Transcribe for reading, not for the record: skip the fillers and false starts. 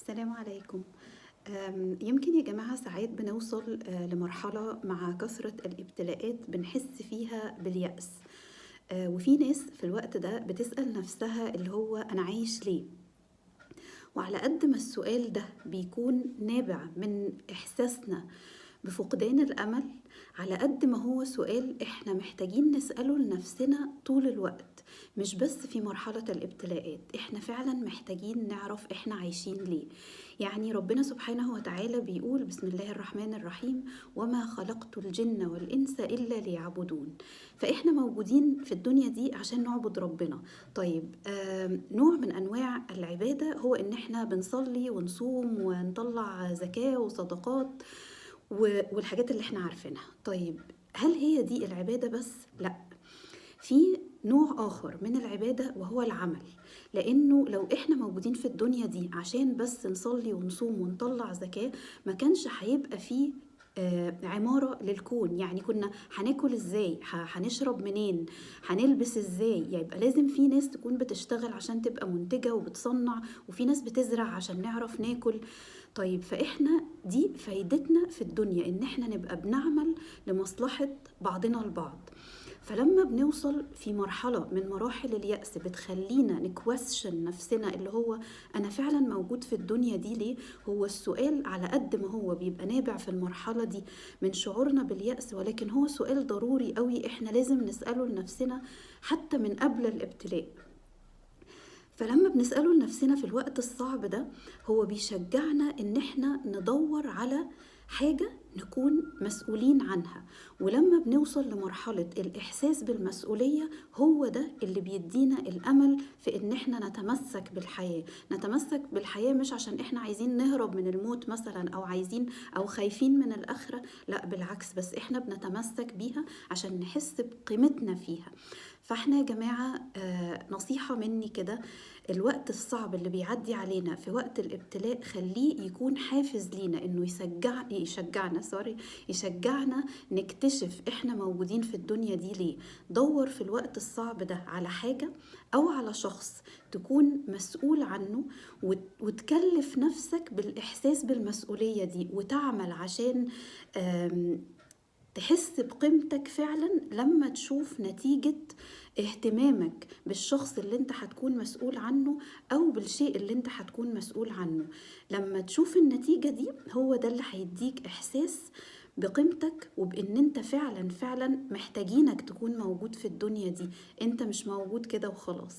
السلام عليكم. يمكن يا جماعة ساعات بنوصل لمرحلة مع كثرة الابتلاءات بنحس فيها باليأس. وفي ناس في الوقت ده بتسأل نفسها اللي هو أنا عايش ليه؟ وعلى قد ما السؤال ده بيكون نابع من إحساسنا بفقدان الأمل، على قد ما هو سؤال إحنا محتاجين نسأله لنفسنا طول الوقت، مش بس في مرحلة الابتلاءات. إحنا فعلا محتاجين نعرف إحنا عايشين ليه. يعني ربنا سبحانه وتعالى بيقول بسم الله الرحمن الرحيم: وما خلقت الجن والإنس إلا ليعبدون. فإحنا موجودين في الدنيا دي عشان نعبد ربنا. طيب، نوع من أنواع العبادة هو إن إحنا بنصلي ونصوم ونطلع زكاة وصدقات والحاجات اللي احنا عارفينها. طيب، هل هي دي العبادة بس؟ لا، في نوع آخر من العبادة وهو العمل. لأنه لو إحنا موجودين في الدنيا دي عشان بس نصلي ونصوم ونطلع زكاة، ما كانش هيبقى فيه عمارة للكون. يعني كنا هناكل ازاي؟ هنشرب منين؟ هنلبس ازاي؟ يعني يبقى لازم في ناس تكون بتشتغل عشان تبقى منتجة وبتصنع، وفي ناس بتزرع عشان نعرف ناكل. طيب، فإحنا دي فايدتنا في الدنيا، إن إحنا نبقى بنعمل لمصلحة بعضنا البعض. فلما بنوصل في مرحلة من مراحل اليأس بتخلينا ن question نفسنا، اللي هو أنا فعلا موجود في الدنيا دي ليه؟ هو السؤال على قد ما هو بيبقى نابع في المرحلة دي من شعورنا باليأس، ولكن هو سؤال ضروري قوي إحنا لازم نسأله لنفسنا حتى من قبل الابتلاء. فلما بنسأله لنفسنا في الوقت الصعب ده، هو بيشجعنا إن إحنا ندور على حاجة نكون مسؤولين عنها. ولما بنوصل لمرحلة الإحساس بالمسؤولية، هو ده اللي بيدينا الأمل في إن إحنا نتمسك بالحياة. نتمسك بالحياة مش عشان إحنا عايزين نهرب من الموت مثلا، أو عايزين أو خايفين من الآخرة، لا بالعكس، بس إحنا بنتمسك بيها عشان نحس بقيمتنا فيها. فإحنا يا جماعة، نصيحة مني كده، الوقت الصعب اللي بيعدي علينا في وقت الابتلاء خليه يكون حافز لينا إنه يشجعنا sorry، يشجعنا نكتشف إحنا موجودين في الدنيا دي ليه. دور في الوقت الصعب ده على حاجة أو على شخص تكون مسؤول عنه، وتكلف نفسك بالإحساس بالمسؤولية دي، وتعمل عشان تحس بقيمتك فعلا لما تشوف نتيجة اهتمامك بالشخص اللي انت هتكون مسؤول عنه او بالشيء اللي انت هتكون مسؤول عنه. لما تشوف النتيجة دي، هو ده اللي هيديك احساس بقيمتك، وبان انت فعلا فعلا محتاجينك تكون موجود في الدنيا دي، انت مش موجود كده وخلاص.